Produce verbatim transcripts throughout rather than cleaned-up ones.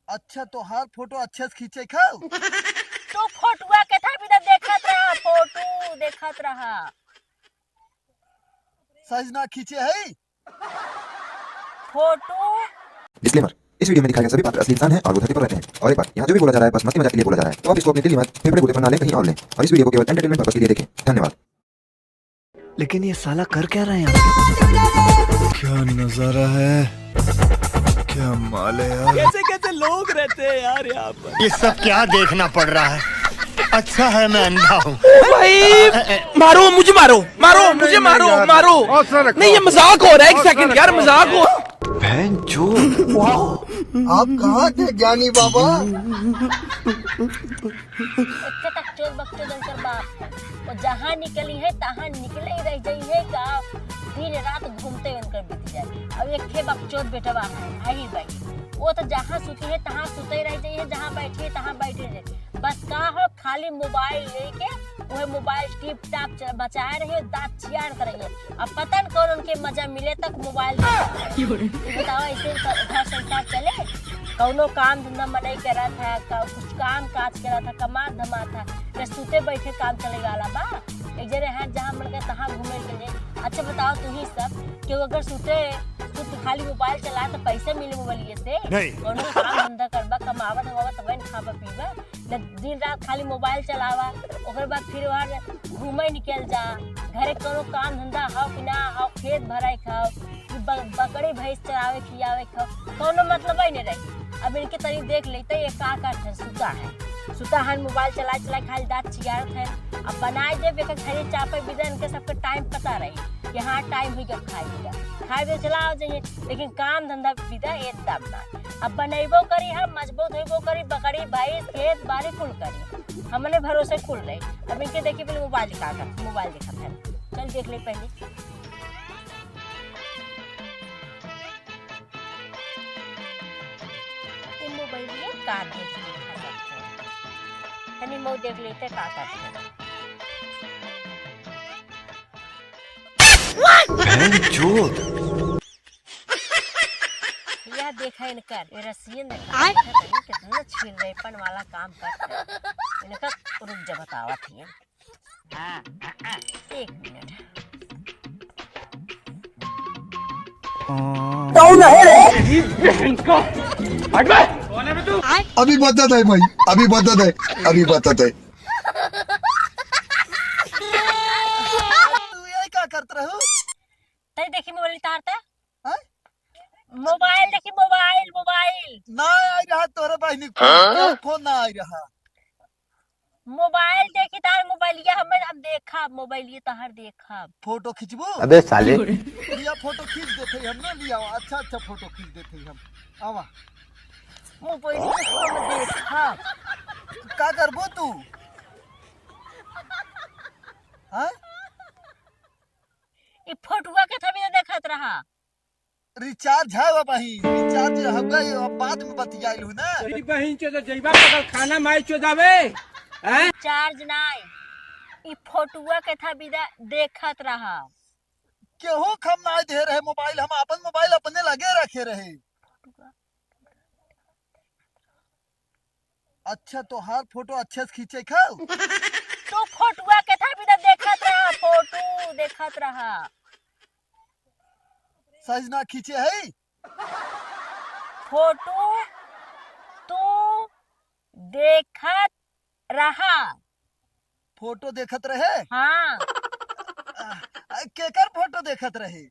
अच्छा, तोहार फोटो अच्छे से खींचे खाओ। तू फोटुआ के था भी तो देखत रहा, फोटो देखत रहा। सही ना खींचे है। फोटो। डिस्क्लेमर, इस वीडियो में दिखाए गए सभी पात्र असली इंसान हैं और वो धरती पर रहते हैं। और एक बात, यहाँ जो भी बोला जा रहा है, बस मस्ती मजाक के लिए बोला जा रहा है, तो आप इसको अपने दिल मत, फेफड़े बूटे पर ना लें, कहीं और लें। और इस वीडियो को केवल एंटरटेनमेंट पर्पस के लिए देखें। धन्यवाद। लेकिन ये साला कर क्या रहा है यहाँ? क्या नजारा है, क्या माल है यार। कैसे कैसे लोग रहते हैं यार यहाँ पर। ये सब क्या देखना पड़ रहा है? अच्छा है मैं अंधा हूँ। भाई, मारो, मुझे मारो, मारो, नहीं, मुझे नहीं, मारो, यार, मारो। हौसला रखो। नहीं, ये मजाक हो रहा है, एक हौसला सेकंड यार, रखो। मजाक हो। बहन चोद। वाह, आप कहाँ थे ज्ञानी बाबा? एक तो बकचोद बकचोद उनकर बाप है, वो जहाँ निकली है तहाँ निकले ही रह जाई है का, दिन रात घूमते उनकर बीत जाए। अब एक ठे बकचोद बेटवा है, आई भाई, वो तो जहाँ सुती है तहाँ सुते रह जाई है, जहाँ बैठी है तहाँ बैठे रहे। बस का हो, खाली मोबाइल लेके वह मोबाइल टिप टाप च-, बचाए रही है, दांत चियारत रही है। अब पता न कौन उनके मजा मिले तक मोबाइल देखत रहे। क्यों रे? तू बताओ, ऐसे स-, घर संसार चले? कौनो काम धंधा मनई करत है, क-, कुछ काम काज करत है, कमात धमात है, या सुते बैठे काम चले वाला बा? एक जने हैं जहाँ मन के तहाँ घूमे के लिए। अच्छा बताओ, तू ही सब, केहू अगर सुते, तू तो खाली मोबाइल चला तो पैसे मिले मोबाइल से? नहीं। कौनो काम धंधा करबा, कमावा धमावा, तबे न खाबा पीबा। न दिन रात खाली मोबाइल चलावा, ओकर बाद फिर वहाँ घूमे निकल जा, घरे कोनो काम धंधा हौ कि ना हौ, खेत भराए खाओ, कि ब-, बकरी भैंस चरावे खियावे खाओ, कोनो मतलब ही नहीं रही। अब इनके तनी देख लेते, ये का करत है, सुता है, सुता है, मोबाइल चला चला खाली दांत चियारत है। अब बनाए देब, एक घड़ी चापे बिदा, इनके सबके टाइम पता रही कि हाँ, टाइम हुई, जब खाए बिदा, खाए बिदा चला आ जाइए, लेकिन काम धंधा बिदा एकदम ना। अब बनैबो करी हम, मजबूत होइबो करी, बकरी, भैंस, खेत, बाड़ी कुल करी, हमने भरोसे कुल रही। अब इनके देखी पहले मोबाइल का कर, मोबाइल देखत है, चल देख ले पहले। ई मोबाइलिया का देख ले, तनी मऊ देख लेते का करते। बहन चोद। यह देखा इनकर, ये रसियन देखा, आय। देखा तनी कितना छीन रेपन वाला काम करते हैं। इनका रुक जा, बतावत ही। एक मिनट। कौन है रे? अभी बता दे भाई, अभी बता दे, अभी बता दे। तू ये का करत रहू? तई देखी मोबाइल तार ता? हाँ? मोबाइल देखी, मोबाइल, मोबाइल। ना आई रहा तोरे बहिनी के फोन, हाँ? फोन ना आई रहा। मोबाइल देखी तार मोबाइलिया, हमें अब देखा, मोबाइलिया तहार देखा। फोटो खींचबू? अबे साले। लिया फोटो खींच देते हम ना, लिया, अच्छा अच्छा फोटो खींच देते हम। आवा। मोबाइलिया हम देखा। का करबू तू? हाँ? ई फोटुआ के थमिया देखत रहा। रिचार्ज है वो भाई, रिचार्ज होगा, ये अब बाद में बतियाइल हूँ ना। तेरी बहिन चोद जइबा पकड़ खाना माई चोदावे, हैं? रिचार्ज नाई, ई फोटुआ के था बिदा देखत रहा। केहू खम नाई दे रहे मोबाइल, हम अपन मोबाइल अपने लगे रखे रहे। अच्छा, तोहार फोटो अच्छे से खींचे खाओ। तू फोटुआ के था बिदा देखत रहा, फोटो देखत रहा। सही ना खींचे है। फोटो तू देखत रहा। फोटो देखत रहे? हाँ। आ, आ, केकर फोटो देखत रहे?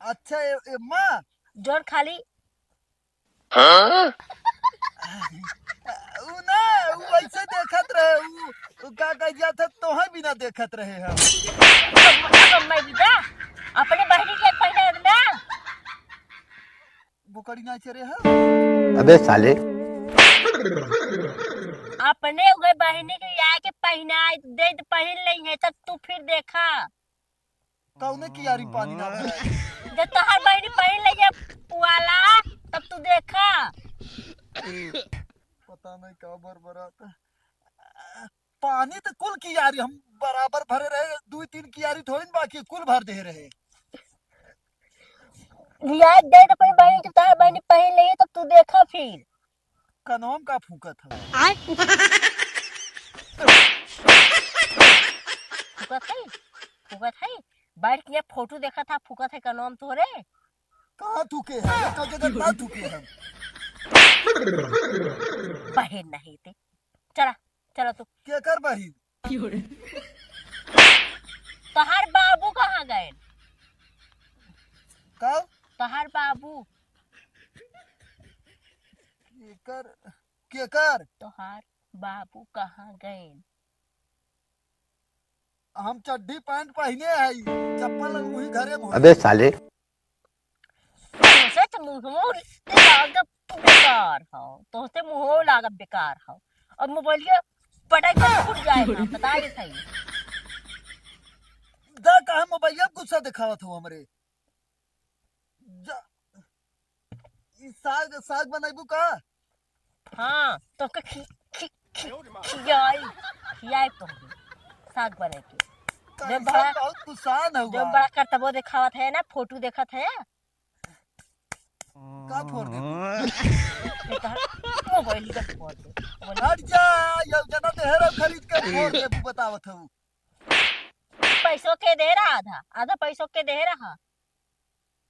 अच्छा, ए, ए, माँ। जोर खाली। हाँ? उ ना, उ ऐसे देखत रहे, उ, उ का कह दिया था, तोहे बिना देखत रहे हम। मम्मा बिदा, अपने बहिनी के पहले ना। बोकड़ी ना चरे है। अबे साले। अपने उहे बहिनी के आए के पहनाए दे, पहन लेंगे, तब तू फिर देखा। कौने कियारी पानी ना भरे? जब तोहार बहिनी पहन ले ये पुआला, तब तू देखा। पता नहीं का बरबरात। पानी तो कुल कियारी हम बराबर भरे रहे, दू तीन कियारी थोड़ी न बाकी कुल भर दे रहे। लिया दे तो अपनी बहन के, तार बहन पहन ले तो तू देखा फिर। कनवा में का फूकत है? आय। फूकत है, फूकत है। बैठ के फोटो देखा था, फूकत है कनवा में तोरे। कहाँ थूके है? एक जगह ना थूके हम। बहन नहीं थे। चला, चला तू। केकर बहिन? तोहार बाबू कहाँ गए? का? तोहार बाबू। केकर? केकर? तोहार बाबू कहाँ गए? हम चड्ढी पैंट पहिने हई, चप्पल वही घरे में होई। अबे साले। तोहसे तो मुंहवो लागब बेकार हौ, तोहसे मुंहवो लागब बेकार हौ। अब मोबाइलिया पटक के फूट जाए ना, बता देत हई। दा, काहे मोबाइलिया में गुस्सा दिखावत हो हमरे? जा, ई साग, साग बनाइबू का? हाँ, तोहके खि-, खि-, खि-, खियाई, खियाई तोहके साग बनाई के। तो जब इंसान बड़ा, बहुत गुस्सान है जब हुआ। बड़ा करतबो देखावत है ना, फोटो देखत है। का फोड़ दे? ये तो मोबाइल का फोड़ दे। बोले, हट जा, ये जना देहरा खरीद के फोड़ दे, बतावत हूँ। पैसों के दे रहा आधा, आधा पैसों के दे रहा।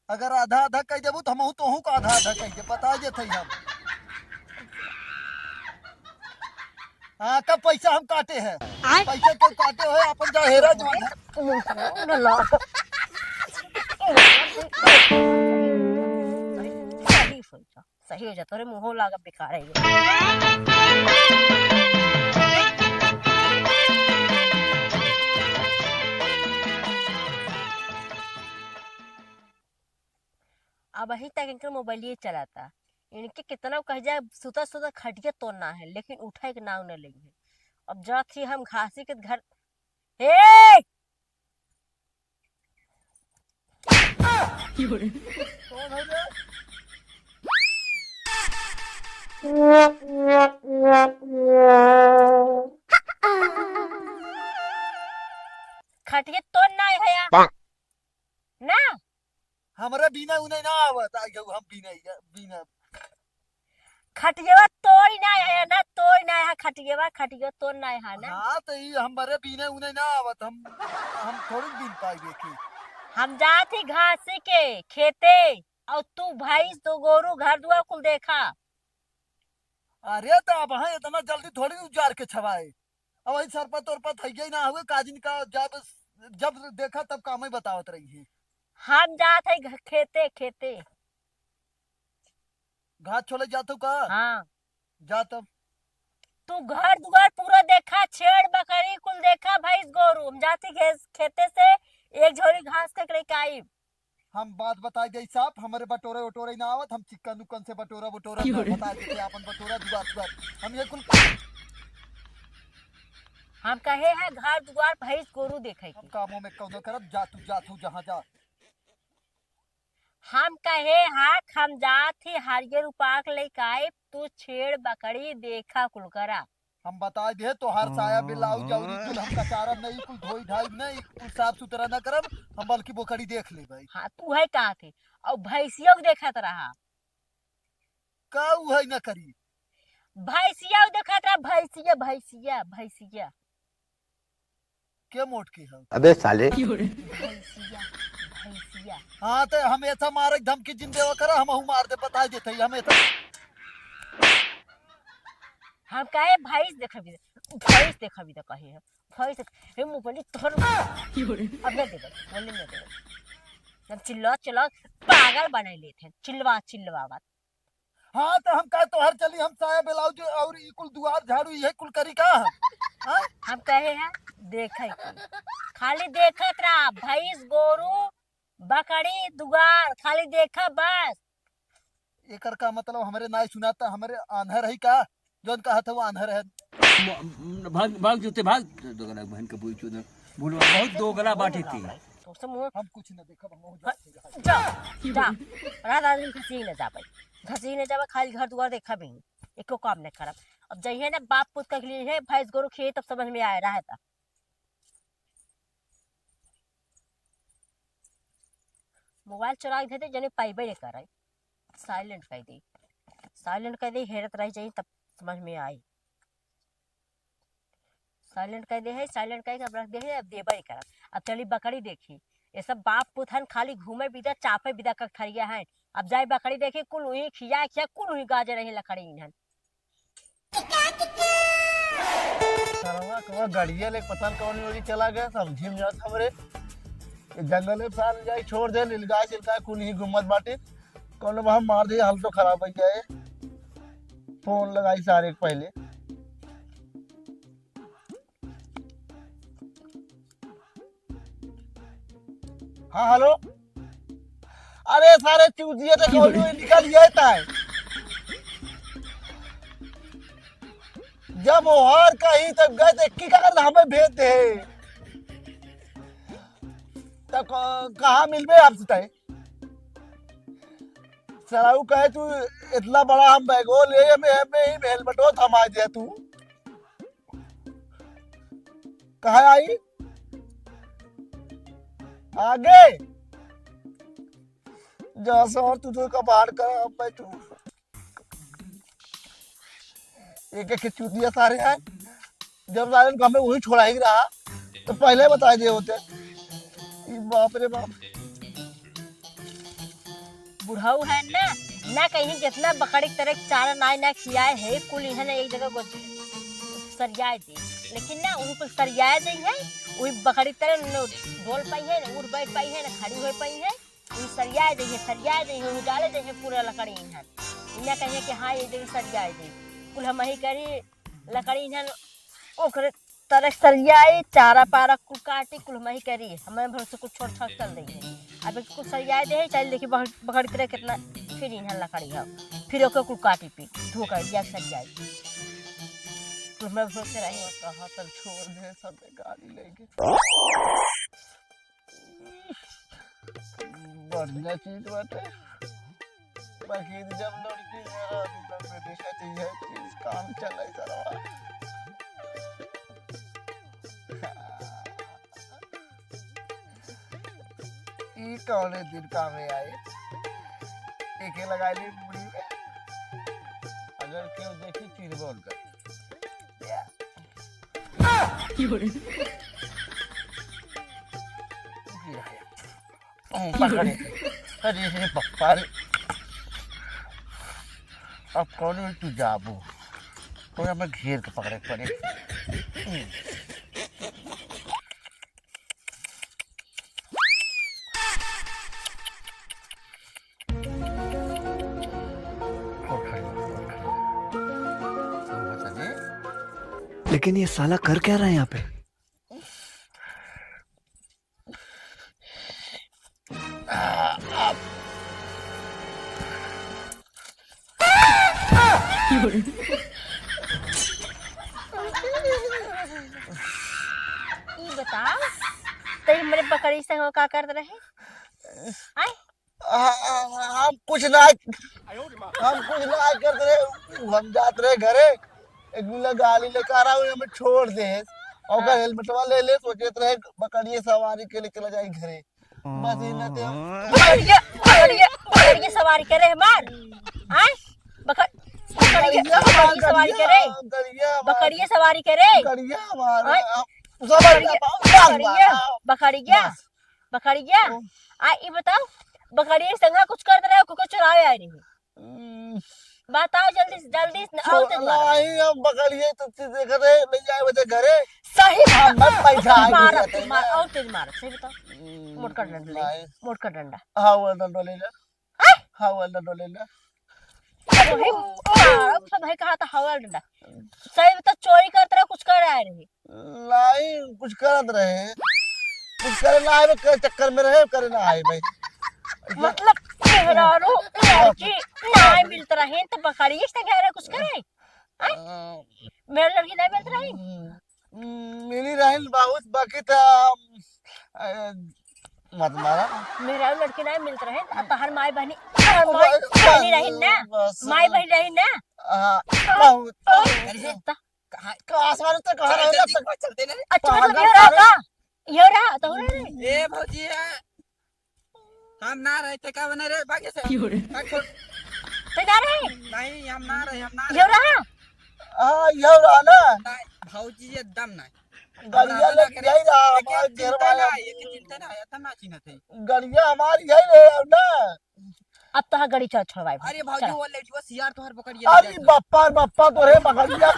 अगर आधा आधा कह देबू तो हमहू तोहू का आधा आधा कह दे, बता देत हई हम। हाँ, का पैसा हम काटे हैं? आय। पैसा के काटे हो, अपन जा हेरा जो है। सही हो जा, तोरे मुंहो लागब बेकार है ये। अबहीं तक इनकर मोबाइलिए चलाता। इनके कितना कह जाए, सुता सुता खटिया तोड़ना है, लेकिन उठे के नाव न लेंगे। अब जात ही हम घासी के घर। हे! कौन हो रे? खटिया तोड़ना है या? ना। हमरे बीने उने ना आवत, आ गयो हम बीने, बीने। खटियवा तोड़ ना है ना, तोड़ ना है खटियवा, खटियवा तोड़ ना है ना। हाँ, तो ई हमरे बीने उने ना आवत, हम, हम थोड़ी बीन पाई देखी। हम जात ही घासी के खेते, और तू भैंस दो गोरू घर दुआर कुल देखा। अरे तो अब हाँ इतना जल्दी थोड़ी उजार के छवाए। अब वही सरपत उरपत है ही ना हुए, काजिन का जब, जब देखा तब काम ही बतावत रही है। हम जात है घ-, खेते, खेते। घास छोले जात हो का? हाँ। जा तब। तू घर दुआर पूरा देखा, छेड़ बकरी कुल देखा, भैंस गोरू। हम जाती खे-, खेते से एक झोरी घास के लेके आई। हम बात बताई दे साहब, हमरे बटोरे उटोरे ना आवत, हम चिक्कन उक्कन से बटोरा बटोरा क्यों ना रे? बता देते आपन बटोरा दुआर दुआर। हम ये कुल हम कहे हैं घर दुआर भैंस गोरू देखे हम के। कामों में कौनो करब, जा तू, जा तू जहाँ जा। हम कहे हाँ, हम जात ही हरियर उपाक लेके आए, तू छेड़ बकरी देखा कुल करा। हम बताई दे, तोहार साया ब्लाउज अउरी कुल हम कचारब नहीं, कुल धोई धाई नहीं, कुल साफ सुथरा न करब, हम बल्कि बोकरी देख लेबै। हाँ, तू है का थे? और भैंसियों को देखत रहा। का उ है न करी? भैंसिया को देखत रहा, भैंसिया, भैंसिया, भैंसिया। के मोट की है? अबे साले। भैंसिया, भैंसिया। हाँ, तो हम ऐसा मारे धमकी जिन देवा करा, हम हूँ मार दे, बताई देते ही, हम ऐसा हम कहे भैंस देखबी, भैंस देखबी तो कहे है, भैंस देख-, हे मुँह बनी तोहर। अब न देबे, बोले न देबे। हम चिल्ला, चिल्ला, पागल बनाई लेते हैं, चिल्लवा, चिल्लवा बात। हाँ, तो हम कहे तोहर चली, हम साया ब्लाउज और ई कुल दुआर झाड़ू, ये कुल करी का हम? हाँ? हम कहे हैं, देखे कुल। खाली देखत रहा, भैंस, गोरू, बकरी, दुआर, खाली देखा बस। एकर का मतलब हमरे नाई सुनाता, हमरे आन्हर है का? जौन कहत है वो आन्हर है। म-, भाग, भाग जूते, भाग। दोगला बहन के बुई चोदन। भूलवा बहुत दोगला बाटे ती। तोसे मुँह हम कुछ न देखब, हम बहुत जा, जा, जा। रात आदमी घसी न जाबे। घसी न जाबे, खाली घर दुआर देखा भी। एको काम न करब। अब जइहे ना बाप पुत के लिए है, भैंस गोरू खेत, तब समझ में आए रहा था। मोबाइल चोराइ देते, जने पाइबे नहीं करे। साइलेंट कर दे, साइलेंट कर दे, हेरत रह जाई, तब समझ में आई। साइलेंट कर दे है, साइलेंट करके अब रख दे है, अब देबे नहीं करब। अब चली बकरी देखी, ये सब बाप पुत हन, खाली घूमे बिदा, चापे बिदा ककथरिया है। अब जाई बकरी देखी, कुल वही खिया खिया, कुल वही गाजे रही लकड़ी इन्हन। सरवा कवा गड़िया ले पता न कौन ओरी चला गया, समझी में जात हमरे। ये जंगल में साल जाई छोड़ दे, नीलगाय सिलगाय कुल ही घूमत बाटे। कौनो बा हम मार दे, हालतो खराब हो जाए। फोन लगाई सारे के पहले। हाँ, हेलो। अरे सारे चूतिया तो कौनो निकल गया था। जब ओहर कही तब गए तो की का करना हमें भेज दे। तब क-, कहाँ मिलबे आपसे तय? सराऊ कहे तू इतना बड़ा हम बैगो ले हमें, हमें ही हेलमेटो थमा दे तू। कहाँ आई? आगे। जहाँ से और तू तो कबाड़ कर, अब मैं तू। एक एक चूतिया सारे हैं। जब सारे को हमें वही छोड़ा ही रहा, तो पहले बता दिए होते। ई बाप रे बाप। बुढ़ऊ है ना, ना कहीं जितना बकरी के तरह चारा नाय ना खियाए है, कुल इन्हन एक जगह को सरियाए दे। लेकिन ना, उनको सरियाए दे है, वही बकरी तरह न डोल पाई है, न उठ बैठ पाई है, न खड़ी हो पाई है। उ सरियाए दे है, सरियाए दे है, उ डाले दे है पूरा लकड़ी इन्हन। इन्हें कहिए कि हाँ, ये जगह सरियाए दे। कुल हम ही करी लकड़ी इन्हन ओकरे तरह सरियाई, चारा पारा कुल काटी, कुल हम ही करी। हमारे भरोसे कुछ छोड़ छाड़ चल रही है। अब एक कुल सरियाए दे है, चल देखी बकरी तरह कितना फिर इन्हन लकड़ी है। फिर ओके कुल काटी पीट, धो कर दिया सरियाई। कुल हमारे भरोसे रही। कहाँ तक छोड़ दे, सब गाड़ी लेके। बढ़िया चीज बाटे। बाकी जब लड़की में रहती तब बेटी खातिर यह चीज काम चले सरवा। ई कौने दिन कामे आई? एके लगाई ली मुड़ी में। अगर केहू देखी, चिढ़बो न करी। पकड़े। अरे रे बापा रे। अब कौन में तू जाबू? तो हमें घेर के पकड़े के पड़े। लेकिन ये साला कर क्या रहा है यहाँ पे? ई बताओ, तई हमरे बकरी संग का करत रहे? आय? आ, आ, हम कुछ ना, हम कुछ ना करत रहे। हम जात रहे घरे, एक गुला गाली लेकर आ रहा हूँ, हमें छोड़ दे। और ओकर हेलमेटवा ले ले, सोचत रहे बकरिए सवारी के लिए चला जाए घरे। बस इन्हें ते बकरिया, बकरिया, बकरिया सवारी करे हमार। आय? बकर-, बकरिया, बकरिया सवारी करे। बकरिया हमार। बकरिया सवारी करे। बकरिया हमार। आय? बकरिया, बकरिया, बकरिया। बस। बकरिया। ओ। आ, ई बताओ, बकरिया संगा कुछ करत रहे, कुछ चुरावे आए रही। हम्म। बताओ जल्दी से, जल्दी से, और तेज मारो। नहीं, हम बकरिए तो चीज देख रहे, ले जाए बचे घरे। सही बात। हम मत पैसा आए मारो, देते हैं। मारो, और तेज मारो, सही बताओ। हम्म, मोटका डंडा ले, नहीं। मोटका डंडा। हाँ, वो डंडा ले ले। हैं? हाँ, वो डंडा ले ले। अरे, मारो, सब है कहा था हवा डंडा। सही बताओ, चोरी करत रहे, कुछ कर आए रहे। नहीं, कुछ करत रहे। कुछ करे ना आए, करे चक्कर में रहे, करे ना आए भाई। मतलब, मेहरारू लड़की नाय मिलत रहे, तो बकरी से घेरे कुछ करे? आय? अ, मेरे लड़की नाय मिलत रहे? हम्म, मिली रहे बहुत, बाकी था, अ, मत मारा। मेहरारू लड़की नाय मिलत रहे, अब तोहर माई बहनी, तोहर माई बहनी रही ना? बस। माई बहनी रही ना? हाँ, बहुत। अरे, कहाँ, कहाँ से मालूम तो कहाँ चल, रहे जल्दी, ना? चलते ना रे। अच्छा, पागल मतलब, ये रहा साले। का? ये रहा, तो हो रहा रे। ए, भौजी है। काम ना रहे थे, का बने रे, भागे से। क्यों रे? भाग, छोड़। तो ना रहे। नहीं, हम ना रहे, हम ना यो रहे। रहा। हाँ, यो रहा ना। नहीं, भौजी एकदम नहीं। गड़िया लेके जाई रहा, एक हमारे चिंता घेरवा ना, है। एक चिंता ना, इतना ना चिन्हत है। गड़िया हमारी है रे, अब ना। अब तो हाँ गड़ी चल छोड़वाई। अरे भौजी, चला। वो लेडीवा सियार तोहर पकड़िए ले अरे जात। बप्पा, बप्पा तोरे पकड़िया।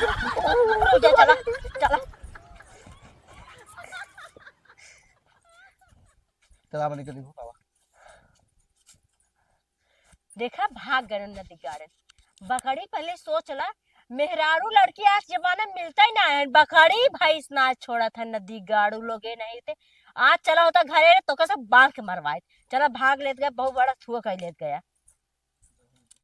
तू जा, चला, चला। चला, बनी के देखो बाबा। देखा, भाग गए नदी गाड़न। बकरी पहले सोच ला, मेहरारू लड़की आज जमाना में मिलता ही ना है, बकरी भैंस ना छोड़त है नदी गाड़ू लोगे नहीं थे। आज चला होता घरे रे, तो कैसे बांध के मरवाए। चला, भाग लेत गया, बहुत बड़ा थुआ कर लेत गया।